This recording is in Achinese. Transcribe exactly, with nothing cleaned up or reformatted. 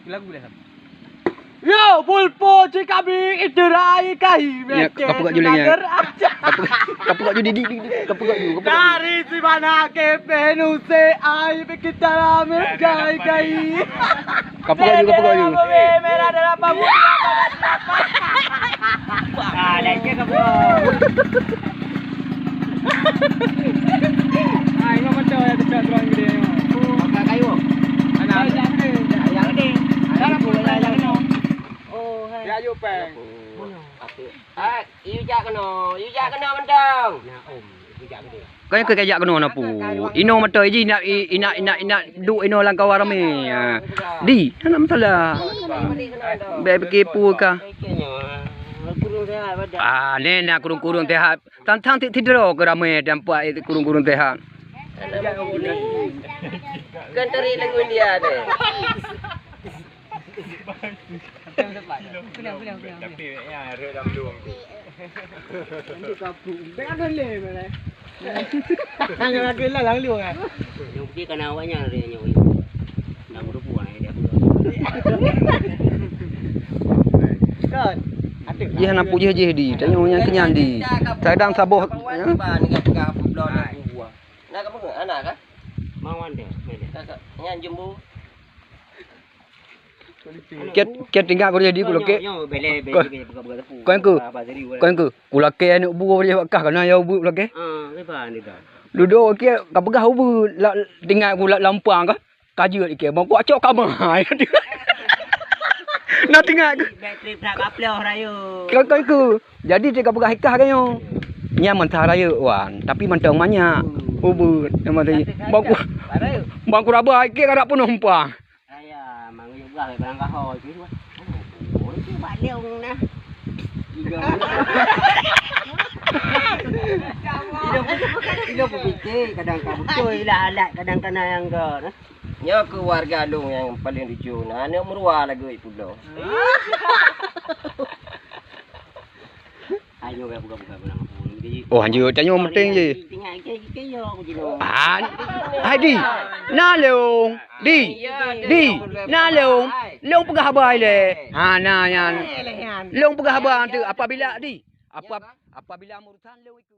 Lagu dah. Yo, pulpo cikabi iterai kahi. Ya, mete kapugak juling, ya. Nager aja. Kapugak, kapugak ju, di, di, di, di, kapugak ju, kapugak ju. Dari sibana ke penuse ai pikir dalam gai-gai. Kapugak ju, kapugak ju. Merah dalam bambu. Ah, dah cek kapugak. Ah, ingat macam yang cakap terang gede. Pakai kayu. Mana? Yang gede. Dalam pun yang gede. Oh, hai. Ya, yuk, peng. Ah, you jak kena, you jak kena mentang. Nah, om, you jak kena. Kau yang kejak kena napu? Ino mata iji nak i-, inak, inak, inak duk ino lam kawan ramai. Ha. Di, tak nak masalah. Baik fikir pu ka. Ah, ni nak kurung-kurung tehat. Tantang ti tidro ke ramai dan puak kurung-kurung tehat. Kan tadi lagu India ni. Tapi ya, ada dalam luang tu. Nanti kapung. Tengah ada lem, eh. Hanya lagi lah, lalu kan. Yang putih kan awaknya ada yang nyawa. Nak berubah, eh, dia berubah. Kan? Ada. Jih na pujih jih di. Tanya yang kenyan di. Kadang saboh, ya? Nak apa? Anak kan? Mau anda, mana? Nyan jumbo. Kiat, kiat tinggal kau jadi ku lakek. Nyo, nyo, bele, bele, Kau, bele, buka, buka tepu. Kau yang ku, Apa, apa, jadi, kau yang ku. Ku lakek aneuk bu boleh bakah kana ya bu lakek. Ah, lepas ni dah. Duduk okey, ka peugah ubu la, tinggal ku la, lampang ka. Ka jeuet ikei, mau ku acok ka mah. Nah tinggal ku. Bateri tak kaploh rayo. Kau, kau yang ku. Jadi dia ka peugah ikah ka nyo. Nya mantah rayeuk wan, tapi mantong manyak. Ubu, nama tadi. Bang ku, bang ku raba ikei ka dak penuh umpah. Raya, mang yuk bah barang kahoi tu. Oh, itu bak leong nah. Tiga. Tiga pun, tiga pun fikir, kadang ka beutôi lah alat, kadang kana nyang ga nah. Nyoe keuh warga lôn nyang paleng lucu nah, aneuk meurua lagu ipubloe. Ayo, buka, buka, buka, buka. Oh, hanjeuet tanyoe penting je. Tinggal ke, ke yo aku jino. Ah, hai di. Na leong. Di. Di. Na leong. Leong peugah haba ilèe. Ha, na nyan. Leong peugah haba tu apabila di. Apa, apabila urusan leong itu.